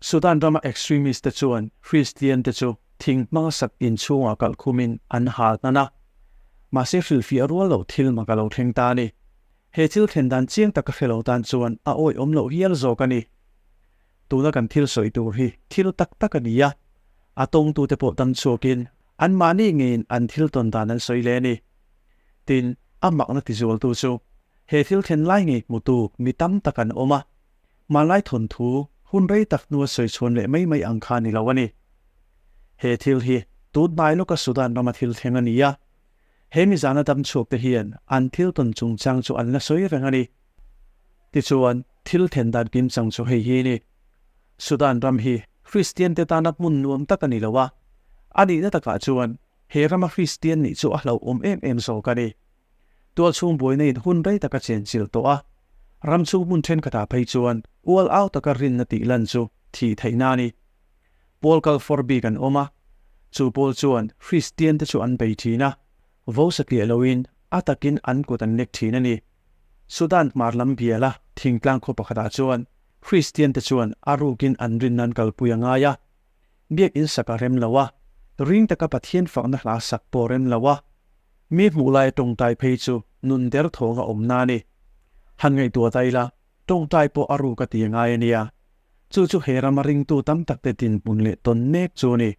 Sudan rama extremist te chuan Kristian te chu thing hmanga sak inchhungah kalh khumin an hal hnan a. Mahse hrilhfiah rual loh thil mak a lo thleng ta a ni. He thil thlen dan chiang taka hre lo tan chuan a awihawm loh hial zawk a ni. Tuna kan thil sawi tur hi thil tak tak a ni a, a tawngtute pawh dam chhuakin anmahni ngeiin an thil tawn dan an sawi leh a ni. Tin, a makna tizualtu chu he thil thlen lai ngei hmutu mi tam tak an awm a, hmanlai thawnthu hun rei tak hnua sawi chhuan leh mai mai ang kha a ni lo a ni. He thil hi tun hnai lawka Sudan rama thil thleng a ni a, he mizana dam chhuakte hian an thil tawn chungchang chu an la sawi reng a ni. Tichuan, thil then dan kimchang chu hei hi a ni. Sudan ram hi Kristiante tana hmun nuam tak a ni lo a, a nihna takah chuan he rama Kristian nih chu a hlauhawm em em zawk a ni. Tualchhung buaina in hun rei tak a chenchilh tawh a, ram chhung hmun thenkhatah phei chuan ual au taka rinna tih lan chu thih theihna a ni. Pawl kal fawr bik an awm a, chu pawl chuan Kristiante chu an bei thin a, vo satliah loin a takin an kut an lek thin a ni. Sudan hmar lam biala thingtlang khaw pakhatah chuan Kristiante chuan a rukin an rinna an kalpui a ngai a. Biakinn sak a rem lo a, ring taka Pathian fakna hla sak pawh rem lo a. Mi hmuh laia tawngtai phei chu nun derthawng a awmna a ni. Han ngaihtuah ta ila, tawngtai pawh a ruk a ti a ngai a nia. Chu chu he rama ringtu tam takte dinhmun leh tawn mek chu a ni.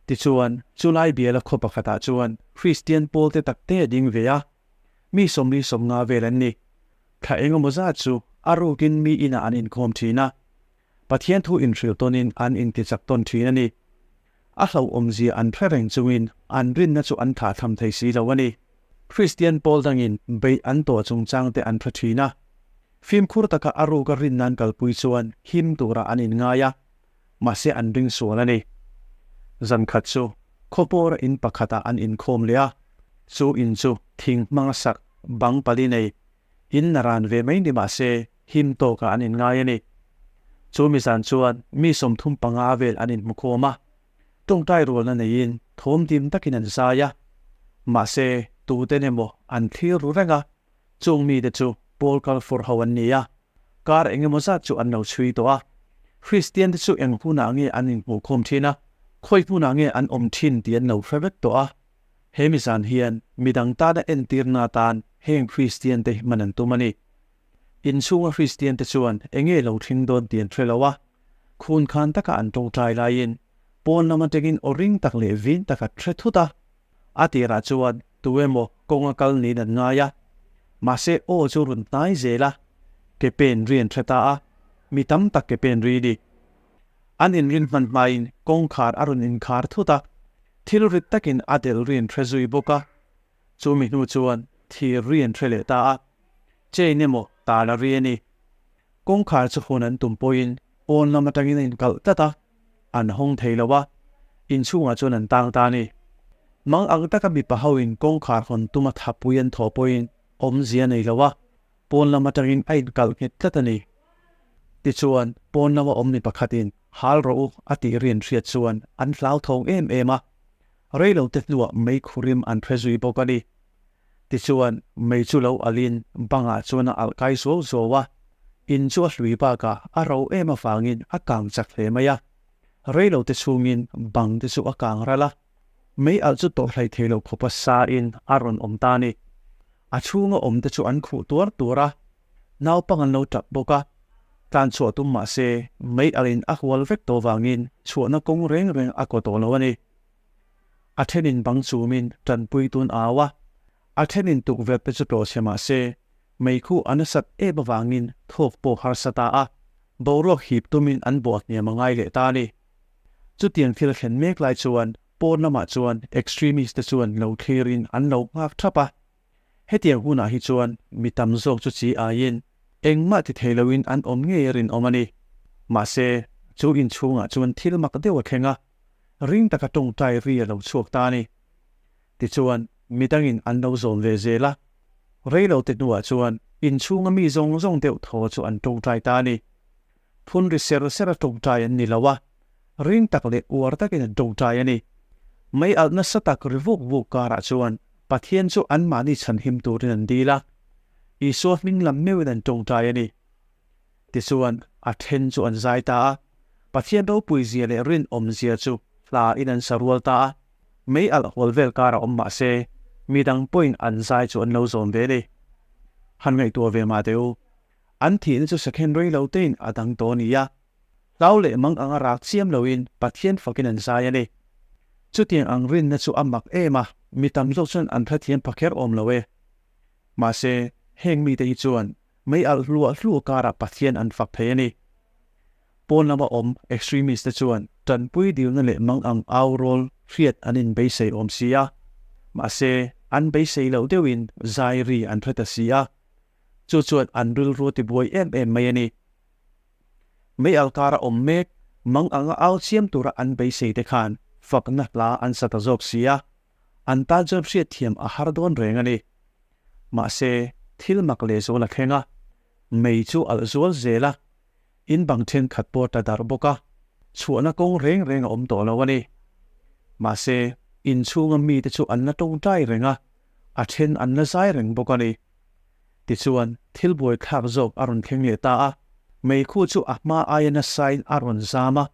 Tichuan, chulai biala khaw pakhatah chuan Kristian pawlte takte a ding ve a. Mi 45 vel an ni. Thla engemaw zat chu a rukin mi inah an inkhawm thin a. Pathian thu inhrilh tawnin an intichak tawn thin a ni. A hlauhawmzia an hre reng chungin an rinna chu an thahtham thei si lo a ni. Kristian pawl dangin beih an tawh chungchangte an hre thin a. Fimkhur taka a ruka rinna an kalpui chuan him turah an inngai a, mahse an ring sual a ni. Zan khat chu khawpawra in pakhatah an inkhawm leh a, chu in chu thing hmanga sak bang pali nei in naran ve mai ni mahse him tawkah an inngai a ni. Chu mi zan chuan mi 35 vel an inhmukhawm a, tawngtai rualna neiin thawm dim takin an zai a, mahse tuten emaw an thlir ru reng a, chung mite chu pawl kal fawr ho an ni a. Kar engemaw zat chu an lo chhui tawh a. Kristiante chu eng hunah nge an inhmuhkhawm thin a, khawi hmunah nge an awm thin tih an lo hre vek tawh a. He mi zan hian midang tana entirna atan heng Kristiante hi hman an tum a ni. Inchhunga Kristiante chuan enge lo thleng dawn tih an hre lo a. Khun khan taka an tawngtai laiin pawn lam atangin aw ring tak leh vin tak a hre thut a. A tirah chuan tu emaw kawng a kal niin an ngai a, mahse aw chu rawn hnai zel a, ke pen ri an hre ta a, mi tam tak ke pen ri ni. An inrin hman hmain kawngkhar a rawn inkhar thut a, thil rit takin a delh ri an hre zui bawk a, chu mi hnu chuan thir ri an hre leh ta a, chain emaw tal a ri a ni. Kawngkhar chu hawn an tum pawhin pawn lam atangin a inkalh tlat a, an hawng thei lo a, inchhungah chuan an tang ta a ni. Mang ang taka mipa hoin kawngkhar hawn tuma thapui an thawh pawhin awmzia a nei lo a, pawn lam atangin a inkalh nghet tlat a ni. Tichuan, pawn lama awm mi pakhatin hal rawh u a tih rian hriat chuan an hlauthawng em em a, reilote hnuah mei khurim an hre zui bawk a ni. Tichuan, mei chu lo alhin bangah chuan a alh kai zuau zuau a, in chu a hlui bakah a ro em avangin a kang chak hle mai a. Reilo te chhungin bang te chu a kang ral a, mei alh chu tawrh hlei thei lo khawpa sain a rawn awm ta a ni. A chhunga awm te chu an khuh tuar tuar a, naupang an lo tap bawk a, tlan chhuah tum mah se mei alhin a hual vek tawh vangin chhuahna kawng reng reng a kaw tawh lo a ni. A thenin bang chumin tanpui tun au a, a thenin tukverh te chu tlawh chhe mah se, meikhu a nasat em avangin thawk pawh harsa ta a, boruak hip tumin an bawh hniam a ngai leh ta a ni. Chutiang thil a thlen mek lai chuan pawn lamah chuan extremist te chuan lo thlirin an lo nghak thap a. Hetiang hunah hi chuan mi tam zawk chu chi aiin engmah ti thei loin an awm ngei a rinawm a ni. Mahse, chu inchhungah chuan thil mak deuh a thleng a, ring taka tawngtai ri a lo chhuak ta a ni. Tichuan, midangin an lo zawm ve zel a. Reilo te hnuah chuan inchhunga mi zawng zawng deuh thaw chu an tawngtai ta a ni. Phun ri ser ser a tawngtai an ni lo a, ring tak leh uar takin an tawngtai a ni. Mei alh nasa tak ri vuk vuk karah chuan Pathian chu anmahni chhanhim turin an dil a, Isua hming lam meuhin an tawngtai a ni. Tichuan, a then chu an zai ta a. Pathian ropui zia leh rinawm zia chu hla in an sa rual ta a. Mei alh hual vel kar a awm mah se, mi dang pawhin an zai chu an lo zawm ve a ni. Han ngaihtuah ve mah teh u. An thihna chu second rei lo tein a dang tawh a ni a. Hlau leh mang anga rak chiam loin Pathian fakin an zai a ni. Chutiang ang rinna chu a mak em a, mi tam zawk chuan an hrethiam pha kher awm lo e. Mahse, heng mite hi chuan mei alh hluah hluah karah Pathian an fak thei a ni. Pawn lama awm extremist te chuan tanpui dilna leh mang ang au rawl hriat an inbeisei awm si a. Mahse, an beisei loh deuhin zai ri an hre ta si a. Chu chuan an rilru a tibuai em em mai a ni. Mei alkara awm mek mang anga au chiam tura an beisei te khan fakna hla an sa ta zawk si a. An tan chuan hriatthiam a har dawn reng a ni. Mahse, thil mak lehzual a thleng a, mei chu alh zual zel a, in bang thenkhat pawh a tla darh bawk a, chhuahna kawng reng reng a awm tawh lo a ni. Mahse, inchhunga mite chu an la tawngtai reng a, a then an la zai reng bawk a ni. Tichuan, thil buaithlak zawk a rawn thleng leh ta a, meikhu chu a hma aia nasain a rawn zam a,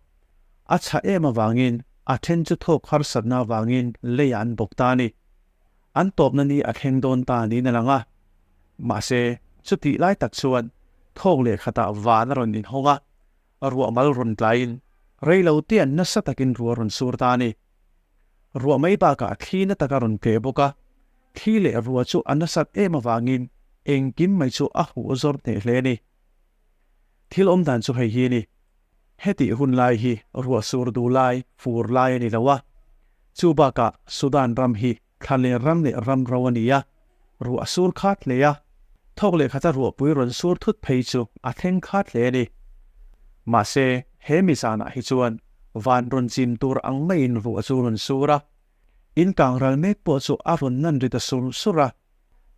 a chhah em avangin a then chu thawk harsatna avangin leiah an bawk ta a ni. An tawpna ni a thleng dawn ta niin a lang a. Mahse, chutih lai tak chuan thawk leh khatah van a rawn inhawng a, ruah mal rawn tlaiin rei lo te an nasa takin ruah rawn sur ta a ni. Ruah mai bakah thli na tak a rawn tleh bawk a, thli leh ruah chu a nasat em avangin engkim mai chu a huh zawr hneh hle a ni. Thil awm dan chu hei hi a ni. Hetih hun lai hi ruah sur duh lai, fur lai a ni lo a. Chu bakah Sudan ram hi thla leh ram leh ram ro a ni a, ruah a sur khat hle a. Thawk leh khata ruahpui rawn sur thut phei chu a thleng khat hle a ni. Mahse, he mi zanah hi chuan van rawn chim tur ang maiin ruah chu rawn sur a. In kang ral mek pawh chu a rawn nan ri ta sur sur a.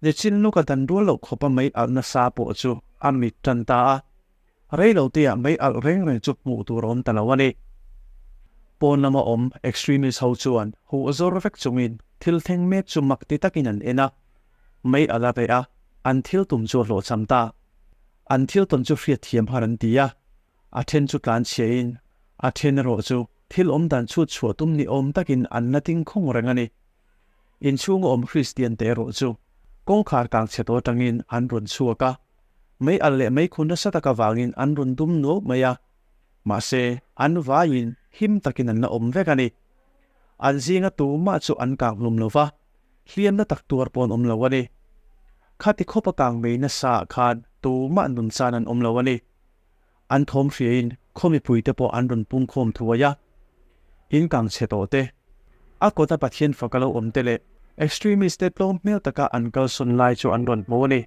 Nichin lawka dan rual loh khawpa mei alh nasa pawh chu a mit tan ta a. Rei lo teah mei alh reng reng chu hmuh tur a awm ta lo a ni. Pawn lama awm extremist ho chuan huh zawr vek chungin thil thleng mek chu mak ti takin an en a. Mei alh a reh a, an thil tum chu a hlawhchham ta. An thil tawn chu hriatthiam har an ti a. A then chu tlanchhiahin, a then erawh chu thil awm dan chhut chhuah tum ni awm takin an la ding khung reng a ni. Inchhunga awm Kristian te erawh chu kawngkhar kang chhe tawh atangin an rawn chhuak a, mei alh leh mei khu nasa tak avangin an rawn dum nuau mai a, mahse an vaiin him takin an la awm vek a ni. An zinga tumah chu an kang hlum lo va, hliamna tak tuar pawh an awm lo a ni. Khati khawpa kang mei nasa ah khan tumah nun chan an awm lo a ni. An thawm hriain khaw mipuite pawh an rawn pungkhawm thuai a, in kang chhe tawh te, a kawta Pathian faka lo awm te leh extremist te tlawm hmel taka an kalsawn lai chu an rawn hmu a ni.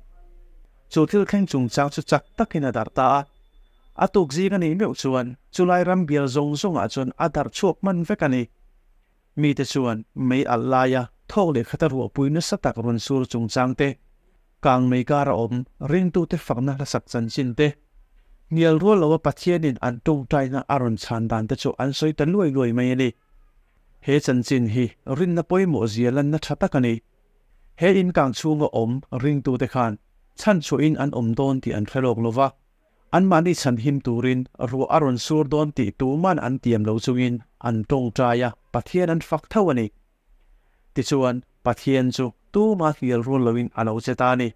Chu thil thleng chungchang chu chak takin a darh ta a, a tuk zing a nih meuh chuan chulai ram bial zawng zawngah chuan a darh chhuak hman vek a ni. Mite chuan mei alh laia thawk leh khata ruahpui nasa tak rawn sur chungchang te, kang mei kara awm ringtute fakna hlasak chanchin te, hnial rual loa Pathianin an tawngtaina a rawn chhan dan te chu an sawi ta luai luai mai a ni. He chanchin hi rinna pawimawh zia lanna tha tak a ni. He in kang chhunga awm ringtute khan chhanchhuahin an awm dawn tih an hre lawk lova, Anmahni chhanhim turin ruah a rawn sur dawn tih tuman an tiam lo chungin an tawngtai a, Pathian an fak tho a ni. Tichuan, Pathian chu tuma hnial rual loin a lo che ta a ni.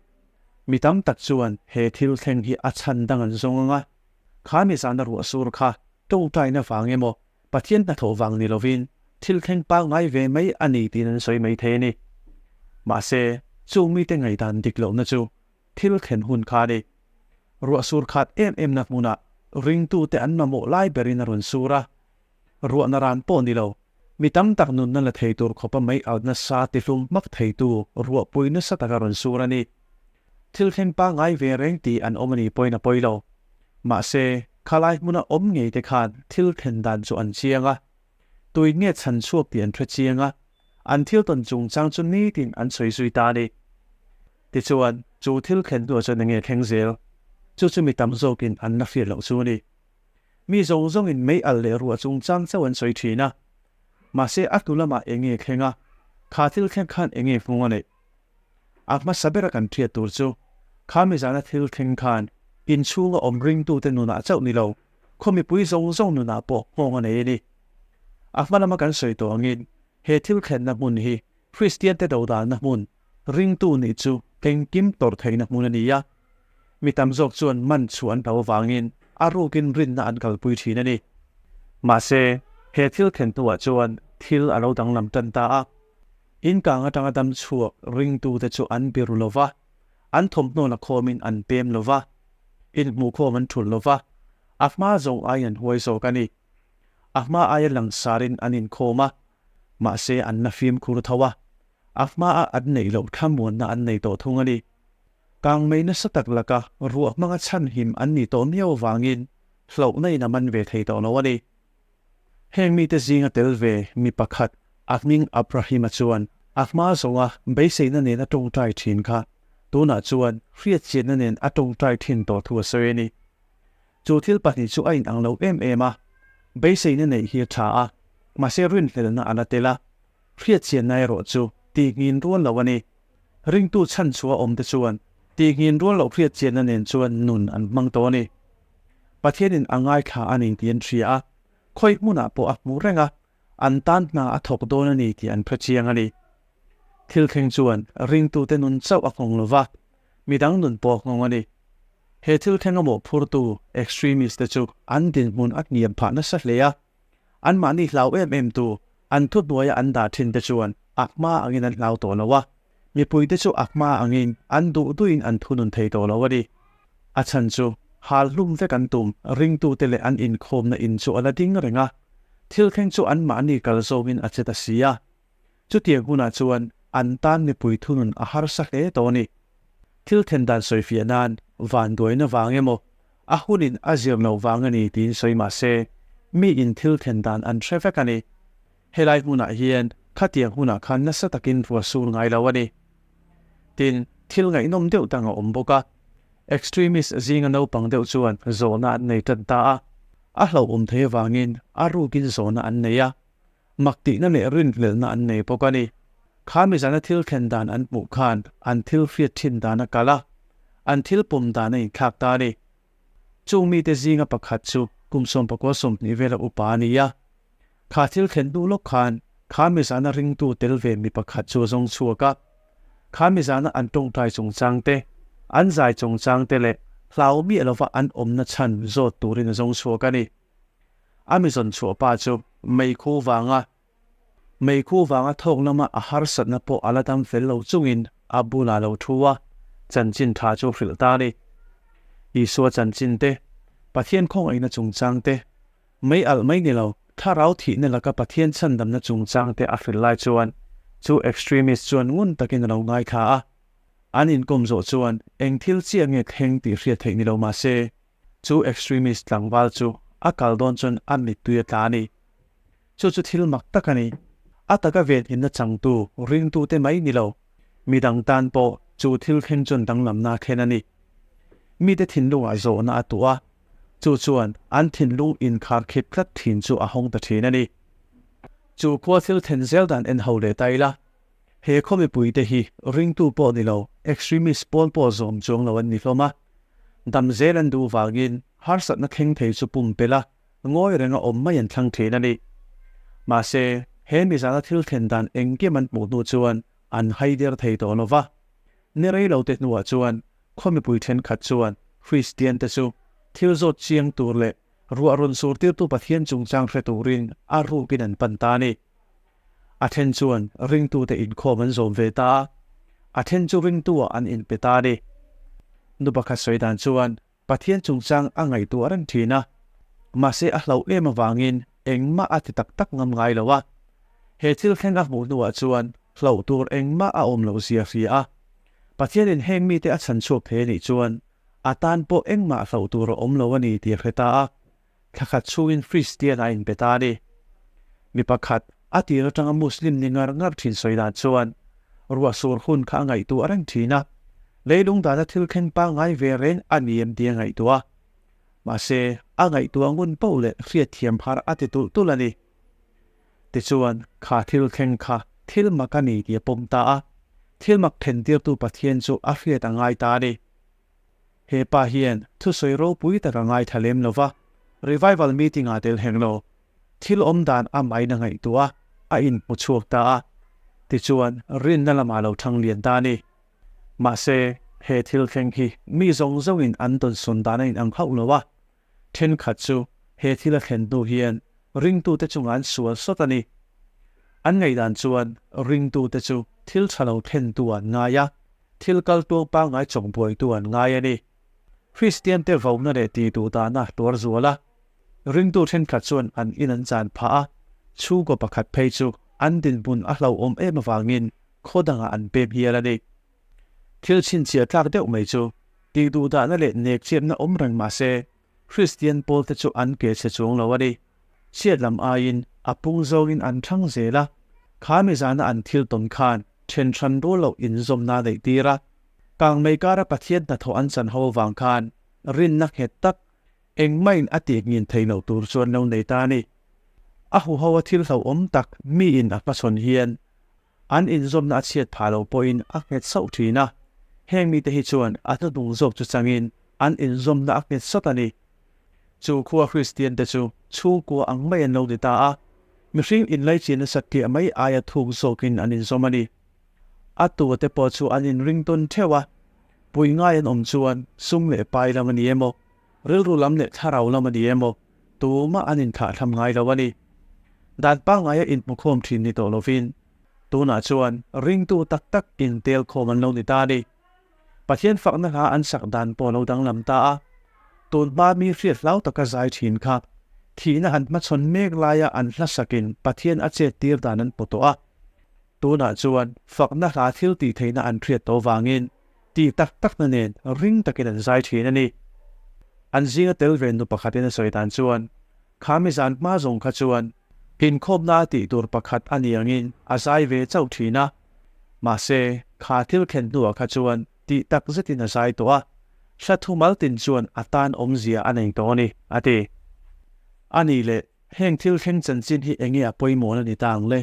Mi tam tak chuan he thil thleng hi a chhan dang an zawng ang a, kha mi zana ruah sur kha tawngtaina vang emaw, Pathian hnathawh vang ni lovin thil thleng pangngai ve mai a ni tiin an sawi mai thei a ni. Mahse, chung mite ngaihdan dik lohna chu Thil thlen hun kha a ni. Ruah sur khat em em na hmunah ringtute an mamawh lai berin a rawn sur a. Ruahna ran pawh ni lo, mi tam tak nunna la thei tur khawpa mei alh nasa tihlum hmak theitu ruahpui nasa tak a rawn sur a ni. Thil thleng pangngai ve reng tih an awm a nih pawhin a pawi lo. Mahse, khalai hmuna awm ngei te khan thil thlen dan chu an chiang a. Tuin nge chhan chhuak tih an hre chiang a, an thil tawn chungchang chu nitin an sawi zui ta a ni. Tichuan, chu thil thlen hnuah chuan enge thleng zel? Chu chu mi tam zawkin an la hriat loh chu a ni. Mi zawng zawngin mei alh leh ruah chungchang chauh an sawi thin a. Mahse, a hnu lamah enge thleng a, kha thil thleng khan enge nghawng a neih? A hmasa bera kan hriat tur chu, kha mi zana thil thleng khan inchhunga awm ringtute nunah chauh ni lo, Khaw mipui zawng zawng nunah pawh nghawng a nei a ni. A hma lama kan sawi tawh angin he thil thlenna hmun hi Kristiante dodalna hmun, ringtu nih chu engkim tawrh theihna hmun a ni a. Mi tam zawk chuan man chhuah an hlau avangin a rukin rinna an kalpui thin a ni. Mahse, he thil thlen hnuah chuan thil a lo danglam tan ta a. Inkang atanga dam chhuak ringtute chu an biru lo va, an thawmhnaw la khawmin an pem lo va, inhmuhkhawm an thulh lo va, a hma zawng aiin an huai zawk a ni. A hma aia langsarin an inkhawm a, mahse an la fimkhur tho a, a hmaa an neih loh thlamuanna an nei tawh thung a ni. Kangmei nasa tak laka ruah hmanga chhanhim an nih tawh miau avangin hlauhna in a man ve thei tawh lo a ni. Heng mite zinga tel ve mi pakhat a hming Abrahima chuan a hma zawnga beiseina nen a tawngtai thin kha tunah chuan hriatchianna nen a tawngtai thin tawh thu a sawi a ni. Chu thil pahnih chu a inang lo em em a, beiseina neih hi a tha a, mahse rinhlelhna a la tel a, hriatchianna erawh chu tihngin rual lo a ni. Ringtu chhanchhuah awmte chuan tihngin rual loh hriatchianna nen chuan nun an hmang tawh a ni. Pathianin a ngaithla a ni tih an hria a, khawi hmunah pawh a hmu reng a, an tan hna a thawk dawn a ni tih an hre chiang a ni. Thil thleng chuan ringtute nun chauh a nghawng lo va, midang nun pawh a nghawng a ni. He thil thleng a mawhphurtu extremist te chu an dinhmun a hniam phah nasa hle a, anmahni hlau em em tu an thuhnuaia an dah thin te chuan a hma angin an hlau tawh lo a, mipuite chu a hma angin an duh duhin an thunun thei tawh lo a ni. A chhan chu hal hlum vek an tum ringtute leh an inkhawmna in chu a la ding reng a, thil thleng chu anmahni kal zawngin a che ta si a. Chutiang hunah chuan an tan mipui thunun a harsa hle tawh a ni. Thil then dan sawifiah nan vanduaina vang emaw, a hunin a zir loh vang a ni tiin sawi mah se, miin thil then dan an hre vek a ni. Helai hmunah hian khatiang hunah khan nasa takin ruah sur ngai lo a ni. Tin, thil ngaihnawm deuh dang a awm bawk a. Extremist zinga naupang deuh chuan zawhna an nei tan ta a. A hlauhawm thei avangin a rukin zawhna an nei a. Mak tihna leh rinhlelhna an nei bawk a ni. Kha mizana thil thlen dan an hmuh khan an thil hriat thin dan a kal a, an thil pawm dan a inthlak ta a ni. Chung mite zinga pakhat chu kum 19 20 vela upa a ni a. Kha thil thlen hnu lawk khan kha mizana ringtu tel ve mi pakhat chu a zawng chhuak a. Kha mizana an tawngtai chungchang te, an zai chungchang te leh hlau miah lova an awmna chhan zawt turin a zawng chhuak a ni. A mi zawn chhuah pa chu meikhu vanga meikhu vanga thawk lama a harsatna pawh a la dam fel lo chungin a bulah lo thu a, chanchin tha chu hrilh ta a ni. Isua chanchin te, Pathian khawngaihna chungchang te, mei alh mai ni lo, thlarau thihna laka Pathian chhandamna chungchang te a hrilh lai chuan chu extremist chuan ngun takin a lo ngaithla a. An inkawm zawh chuan eng thil chiah nge thleng tih hriat theih ni lo mah se, Chu extremist tlangval chu a kal dawn chuan a mittui a tla a ni. Chu chu thil mak tak a ni. A taka venhimna changtu ringtute mai ni lo, midang tan pawh chu thil thleng chuan danglamna a thlen a ni. Mite thinlungah zawhna a tuah a, chu chuan an thinlung inkharkhip tlat thin chu a hawng ta thin a ni. Chu khua thil thlen zel dan en ho leh ta ila, He khaw mipuite hi ringtu pawh ni lo, extremist pawl pawh zawm chuang lo an ni hlawm a. Dam zel an duh vangin harsatna thleng thei chu pumpelh a, ngawi renga awm mai an thlang thin a ni. Mahse, he mizana thil thlen dan engkim an hmuh hnu chuan an haider thei tawh lo va. Ni rei lo te hnuah chuan khaw mipui thenkhat chuan Kristian te chu thil zawt chiang tur leh ruah rawn surtirtu Pathian chungchang hre turin a rukin an pan ta a ni. A then chuan ringtute inkhawm an zawm ve ta a, a then chu ringtu-ah an inpe ta a ni. Nu pakhat sawi dan chuan Pathian chungchang a ngaihtuah reng thin a, mahse a hlauh em avangin engmah a ti tak tak ngam ngai lo a. He thil thleng a hmuh hnuah chuan hlauh tur engmah a awm loh zia hria a, Pathianin heng mite a chhan chhuak thei a nih chuan a tan pawh engmah hlauh tur a awm lo a ni tih a hre ta a. Thla khat chhungin Kristian a inpe ta a ni. Mi pakhat, a tir atanga Muslim ni ngar ngar thin sawi dan chuan, ruah sur hun kha a ngaihtuah reng thin a, leilung dana thil thleng pangngai ve reng a ni em tih a ngaihtuah a. Mahse, a ngaihtuah ngun poh leh hriatthiam har a ti tulh tulh a ni. Tichuan, kha thil thleng kha thil mak a ni tih a pawm ta a, thil mak thentirtu Pathian chu a hriat a ngai ta a ni. He pa hian thusawi ropui tak a ngaithla lem lo va. Revival meeting-ah tel hek lo. Thil awm dan amahin a ngaihtuah a, a inhmu chhuak ta a. Tichuan, rinna lamah a lo thang lian ta a ni. Mahse, he thil thleng hi mi zawng zawngin an dawnsawn dan a inang hauh lo a. Thenkhat chu he thil a thlen hnu hian ringtute chungah an sual sawt a ni. An ngaihdan chuan ringtute chu thil tha lo thlentu an ngai a, thil kal tuang pangngai chawk buaitu an ngai a ni. Kristiante vauna leh tihduh dahna tuar zual a, ringtu thenkhat chuan an in an chan phah a, chhungkaw pakhat phei chu an dinhmun a hlauhawm em avangin khaw dangah an pem hial a ni. Thil chhinchhiah tlak deuh mai chu tihduh dahna leh nekchiatna awm reng mah se, Kristian pawlte chu an ke chhe chuang lo a ni. Chhiat lam aiin a pung zawngin an thlang zel a, kha mi zana an thil tawn khan then hran rual loh inzawmna a neih tir a. Kangmei kara Pathian hnathawh an chan ho avang khan rinna nghet tak engmahin a tih nghin theih loh tur chu an lo nei ta a ni. A huho a thil hlauhawm tak miin a hmachhawn hian An inzawmna a chhiat phah loh pawhin a nghet sauh thin a, heng mite hi chuan a hnuhnung zawk chu changin an inzawmna a nghet sawt a ni. Chu khua Kristiante chu chhungkua ang mai an lo ni ta a, mihring inlaichin nasa tliah mai aia thuk zawkin an inzawm a ni. A tuate pawh chu an inring tawn theuh a, pui ngai an awm chuan sum leh pai lam a ni emaw, rilru lam leh thlarau lam a ni emaw, tumah an inthlahthlam ngai lo a ni. Dan pangngaia inhmukhawm thin ni tawh lovin, tunah chuan ringtu tak tak intel khawm an lo ni ta a ni. Pathian fakna hla an sak dan pawh a lo danglam ta a, tun hma mi hriat hlau taka zai thin kha thihna an hmachhawn mek laia an hla sakin Pathian a chet tir dan an hmu tawh a. Tunah chuan fakna hla thil tih theihna an hriat tawh vangin tih tak takna nen ring takin an zai thin a ni. An zinga tel ve nu pakhatin a sawi dan chuan, Kha mi zan hma zawng kha chuan inkhawmna a tih tur pakhat a ni angin a zai ve chauh thin a. Mahse, kha thil thlen hnuah kha chuan tih tak zetin a zai tawh a, hla thumal tin chuan a tan awmzia a nei tawh a ni, a ti. A nih leh, heng thil thleng chanchin hi enge a pawimawhna ni ta ang le?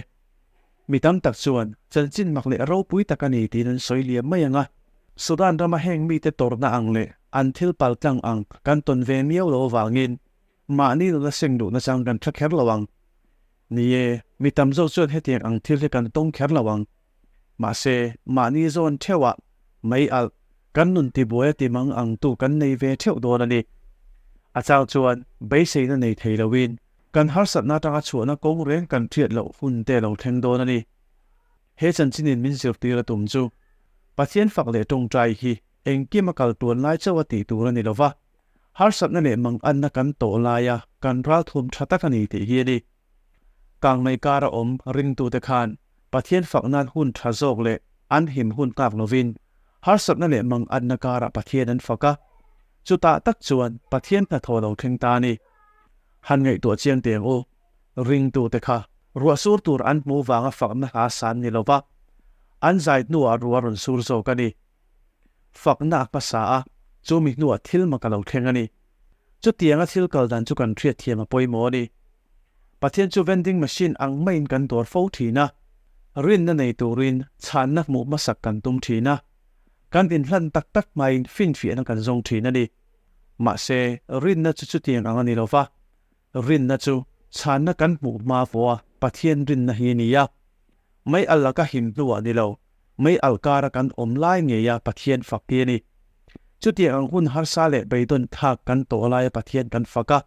Mi tam tak chuan chanchin mak leh ropui tak a ni tiin an sawi liam mai ang a. Sudan rama heng mite tawrhna ang leh an thil paltlang ang kan tawn ve miau lo avangin mahni nuna seng duhna chang kan tha kher lo ang. Ni e, mi tam zawk chuan hetiang ang thil hi kan tawng kher lo ang. Mahse, mahni zawn theuhah mei alh kan nun tibuai a timang ang tu kan nei ve theuh dawn a ni. A chang chuan beiseina nei thei loin Kan harsatna atanga chhuahna kawng reng kan hriat loh hun te lo thleng dawn a ni. He chanchinin min zirtir a tum chu, Pathian fak leh tawngtai hi engkim a kal tuan lai chauh a tih tur a ni lova, harsatna leh manganna kan tawh laia kan ralthum tha tak a ni tih hi a ni. Kangmei kara awm ringtute khan Pathian fak nan hun tha zawk leh an him hun nghak lovin harsatna leh manganna karah Pathian an fak a, chutah tak chuan Pathian hnathawh lo thleng ta a ni. Han ngaihtuah chiang teh ang u, ringtute kha ruah sur tur an hmuh vanga fakna hla san ni lova, an zai hnuah ruah rawn sur zawk a ni. Fakna a hmasa a, chumi hnuah thil mak a lo thleng a ni. Chutianga thil kal dan chu kan hriatthiam a pawimawh a ni. Pathian chu vending machine ang maiin kan dawr fo thin a, rinna nei turin chhanna hmuh hmasak kan tum thin a, kan inhlan tak tak hmain finfiahna kan zawng thin a ni. Mahse, rinna chu chutiang ang a ni lo va, rinna chu chhanna kan hmuh hma pawha Pathian rinna hi a ni a. Mei al laka him hnuah ni lo, mei al kara kan awm lai ngeia Pathian fak hi a ni. Chutiang ang hun harsa leh beidawn thlak kan tawh laia Pathian kan fak a,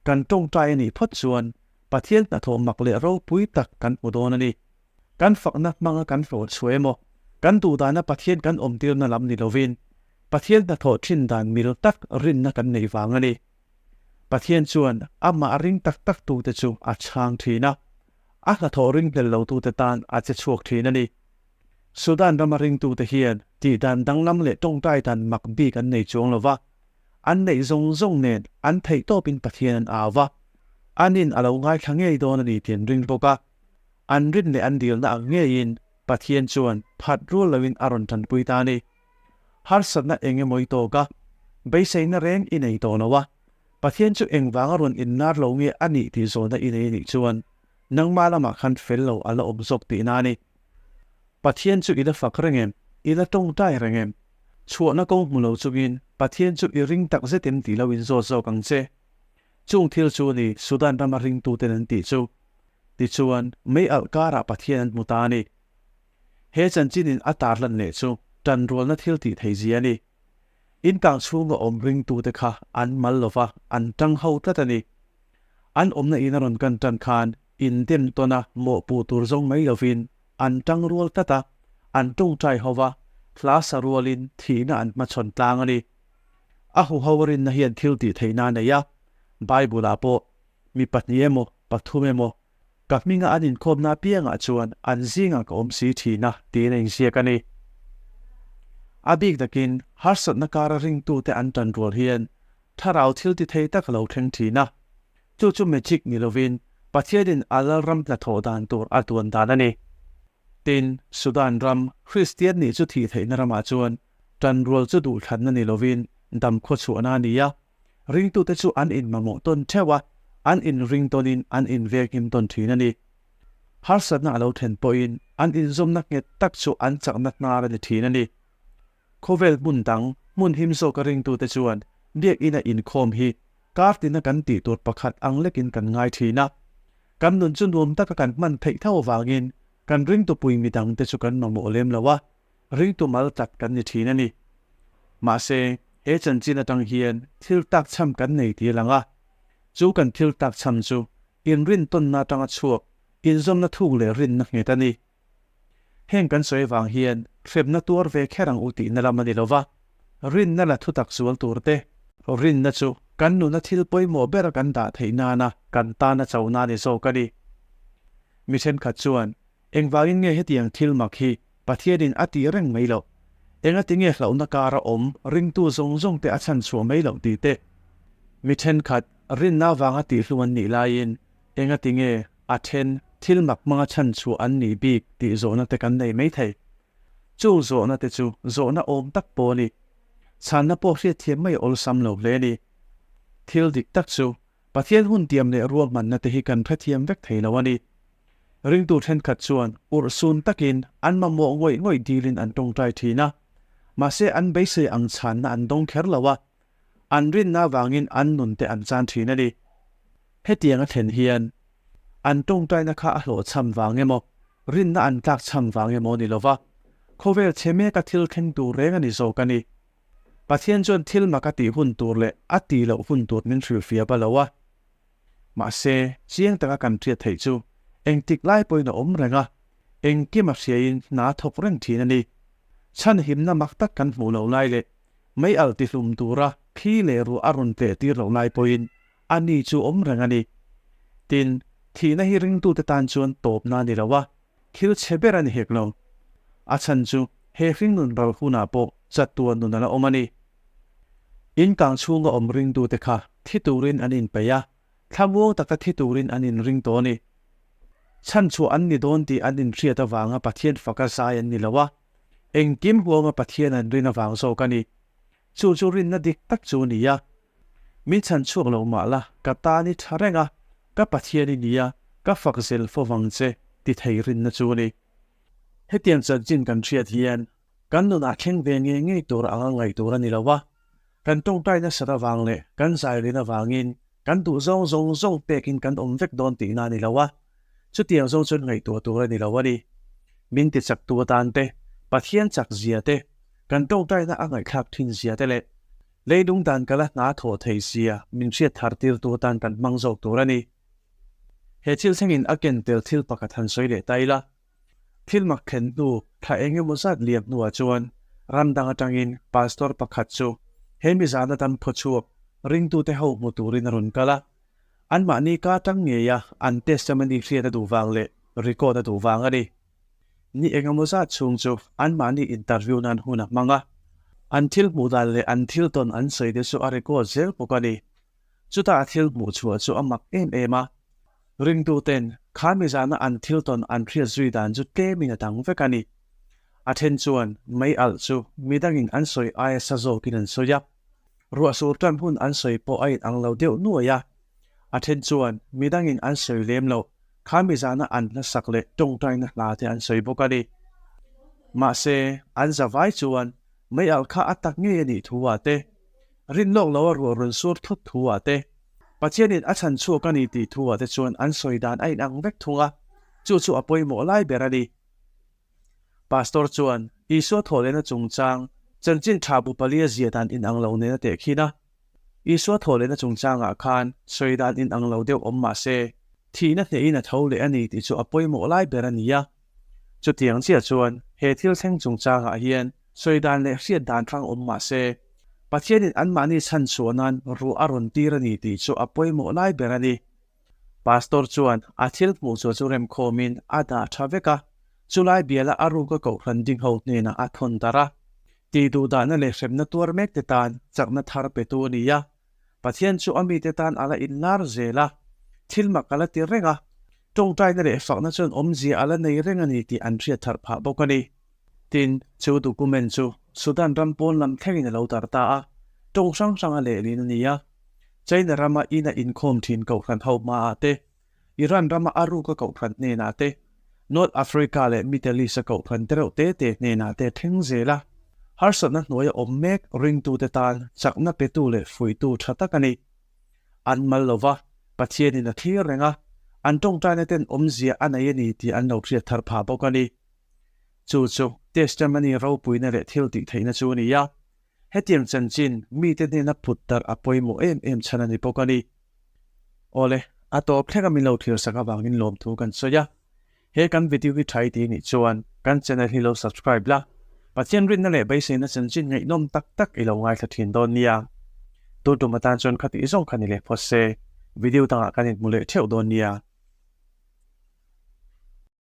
kan tawngtai a nih phawt chuan Pathian hnathawh mak leh ropui tak kan hmu dawn a ni. Kan fakna hmanga kan hlawh chhuah emaw, kan duhdana Pathian kan awmtirna lam ni lovin, Pathian hnathawh thin dan mil tak rinna kan neih vang a ni. Pathian chuan amah ring tak tak tute chu a chhang thin a, a hnathawh ring hlel lo tute tan a che chhuak thin a ni. Sudan rama ringtute hian tih dan danglam leh tawngtai dan mak bik an nei chuang lo va, an neih zawng zawng nen an theih tawpin Pathian an au va, anin a lo ngaithla ngei dawn a ni tih an ring bawk a. An rin leh an dilna ang ngeiin Pathian chuan phat rual loin a rawn tanpui ta a ni. Harsatna eng emaw i tawk a, beiseina reng i nei tawh lo a, Pathian chu engvanga rawn inlar lo nge a nih tih zawhna i nei anih chuan nangmah lamah khan fel lo a la awm zawk tihna a ni. Pathian chu i la fak reng em? I la tawngtai reng em? Chhuahna kawng hmu lo chungin Pathian chu i ring tak zet em tih lo inzawt zawk ang che. Chung thil chu ni Sudan rama ringtuten an tih chu. Tichuan, mei alh karah Pathian an hmu ta a ni. He chanchinin a tarlan leh chu tanrualna thil tih theih zia a ni. In kang chhunga awm ringtute kha an mal lova, an tang ho tlat a ni. An awmna in a rawn kan tan khan indem tawn a mawhpuh tur zawng mai lovin an tang rual tlat a, an tawngtai ho va, hla sa rualin thihna an hmachhawn tlang a ni. A huho rinna hian thil tih theihna a nei a, Bible-ah pawh mi pahnih emaw pathum emaw ka hminga an inkhawmna apiangah chuan an zingah ka awm si thin a tiin a inziak a ni. A bik takin harsatna kara ringtute an tan rual hian thlarau thil ti thei tak a lo thleng thin a, chu chu magic ni lovin Pathianin a Lalram hnathawh dan tur a duan dan a ni. Tin, Sudan ram Kristian nih chu thih theihna ramah chuan tanrual chu duhthlanna ni lovin dam khawchhuahna a ni a, ringtute chu an inmamawh tawn theuh a, an inring tawnin an invenghim tawn thin a ni. Harsatna a lo thlen pawhin an inzawmna nghet tak chu an chakna hnar a ni thin a ni. Khawvel hmun dang, hmun him zawka ringtute chuan biakina inkhawm hi kar tina kan tih tur pakhat ang lekin kan ngai thin a. Kan nun chu nuam taka kan hman theih tho avangin kan ringtupui midangte chu kan mamawh lem lo a, ringtu mal tlat kan ni thin a ni. Mahse, he chanchin atang hian thil tak chham kan nei tih a lang a. Chu kan thil tak chham chu inrintawnna atanga chhuak inzawmna thuk leh rinna nghet a ni. Heng kan sawi avang hian hremna tuar ve kher ang u tihna lam a ni lo va, rinna la thutak zual tur te, rinna chu kan nuna thil pawimawh bera kan dah theih nana kan tana chohna a ni zawk a ni. Mi thenkhat chuan, Engvangin nge hetiang thil mak hi Pathianin a tih reng mai loh? Engati nge hlauhna kara awm ringtu zawng zawng te a chhan chhuah mai loh tih te? Mi thenkhat rinna avanga tihhlum an nih laiin Engati nge a then thil mak hmanga chhan chhuah an nih bik tih zawhna te kan nei mai thei. Chung zawhna te chu zawhna awm tak pawh a ni. Chhanna pawh hriatthiam mai awlsam lo hle a ni. Thil dik tak chu Pathian hun tiam leh ruahmanna te hi kan hrethiam vek thei lo a ni. Ringtu thenkhat chuan urhsun takin an mamawh ngawih ngawih dilin an tawngtai thin a. Mahse an beisei ang chhanna an dawng kher lo a. An rinna avangin an nun te an chan thin a ni. Hetiang a thlen hian an tawngtaina kha a hlawhchham vang emaw, rinna an tlakchham vang emaw ni lova, khawvel chhe meka thil thleng tur reng a ni zawk a ni. Pathian chuan thil mak a tih hun tur leh a tih loh hun tur min hrilhfiah ba lo a. Mahse, chiang taka kan hriat theih chu engtik lai pawhin a awm reng a, engkim a hriain hna a thawk reng thin a ni. Chhanhimna mak tak kan hmuh loh lai leh mei alh tihlum tura thli leh ruah a rawn tleh tir loh lai pawhin a ni chu awm reng a ni. Tin, thihna hi ringtute tan chuan tawpna a ni lo a, thil chhe ber a ni hek lo. A chhan chu he hringnun ral hunah pawh chatuan nun a la awm a ni. In kang chhunga awm ringtute kha thi turin an inpeih a, thlamuang taka thi turin an inring tawh a ni. Chhanchhuah an ni dawn tih an inhriat avanga Pathian faka zai an ni lo a, engkim huama Pathian an rin avang zawk a ni. Chu chu rinna dik tak chu a ni a. Min chhan chhuak lo mah la, ka tan i tha reng a, ka Pathian i ni a, ka fak zel fo vang che ti thei rinna chu a ni. Hetiang chanchin kan hriat hian kan nunah thleng ve ngei ngei tur anga ngaih tur a ni lo a, kan tawngtai nasat avang leh kan zai rin avangin kan duh zawng zawng zawng pekin kan awm vek dawn tihna a ni lo a, chutiang zawng chuan ngaihtuah tur a ni lo a ni. Min ti chaktu atan te, Pathian chak zia te, kan tawngtaina a ngaihthlak thin zia te leh Leilung dan kala hna thawh thei sia min hriat thar tirtu atan kan hmang zawk tur a ni. He thil thlengin a ken tel thil pakhat han sawi leh ta ila. Thil mak thlen hnu thla eng emaw zat liam hnuah chuan ram dang atangin pastor pakhat chu he mizana dam khawchhuak ringtute ho hmu turin a rawn kal a. Anmahni ka atang ngeia an testimony hriat a duh vang leh record a duh vang a ni. Ni engemaw zat chhung chu anmahni interview nan hun a hmang a, an thil hmuh dan leh an thil tawn an sawi te chu a record zel bawk a ni. Chutah a thil hmuh chhuah chu a mak em em a, ringtu ten kha mi zana an thil tawn an hriat zui dan chu tlemin a dang vek a ni. A then chuan mei alh chu midangin an sawi aia sa zawkin an sawi a, ruah sur tan hun an sawi pawh a inang lo deuh nuai a, a then chuan midangin an sawi lem loh Kha mi zana an hlasak leh tawngtaina hla te an sawi bawk a ni. Mahse, an zavai chuan mei alh kha a tak ngei a nih thu ah te, rin lawk lo a ruah rawn sur thut thu ah te, Pathianin a chhan chhuak a ni tih thu ah te chuan an sawi dan a inang vek thung a, chu chu a pawimawh lai ber a ni. Pastor chuan Isua thawhlehna chungchang chanchin tha bu palia zia dan inang lo nen a tehkhin a. Isua thawhlehna chungchangah khan sawi dan inang lo deuh awm mah se, thihna hnehin a tho leh a ni tih chu a pawimawh lai ber a ni a. Chutiang chiah chuan he thil thleng chungchangah hian sawi dan leh hriat dan hrang awm mah se, Pathianin anmahni chhanchhuah nan ruah a rawn tir a ni tih chu a pawimawh lai ber a ni. Pastor chuan a thil hmuh chhuah chu remkhawmin a dah tha vek a, chulai biala a ruka kohhran ding ho hnenah a thawn darh a. Tih duhdahna leh hremna tuar mek te tan chakna thar petu a ni a, Pathian chu a mite tan a la inlar zel a, thil mak a la ti reng a, tawngtaina leh fakna chuan awmzia a la nei reng a ni tih an hriat thar phah bawk a ni. Tin, chu document chu Sudan ram pawn lam thlengin a lo darh ta a, tawng hrang hranga lehlin a ni a. China rama ina inkhawm thin kohhran ho hmaah te, Iran rama a ruka kohhran hnenah te, North Africa leh Middle East-a kohhran te reuh te te hnenah te thleng zel a, harsatna hnuaia awm mek ringtute tan chakna petu leh fuihtu tha tak a ni. An mal lo va, Pathianin a thlir reng a, an tawngtaina ten awmzia a nei a ni tih an lo hriat thar phah bawk a ni. Chu chu testimony ropuina leh thil tih theihna chu a ni a. Hetiang chanchin mite hnena phut darh a pawimawh em em chhan a ni bawk a ni. Awle, a tawp thleng a min lo thlir sak avangin lawmthu kan sawi a. He kan video hi tha i ti nih chuan kan channel hi lo subscribe la, Pathian rinna leh beiseina chanchin ngaihnawm tak tak i lo ngaithla thin dawn nia. Tun tum atan chuan khatih zawng kha ni leh phawt se, video dangah kan inhmu leh theuh dawn nia.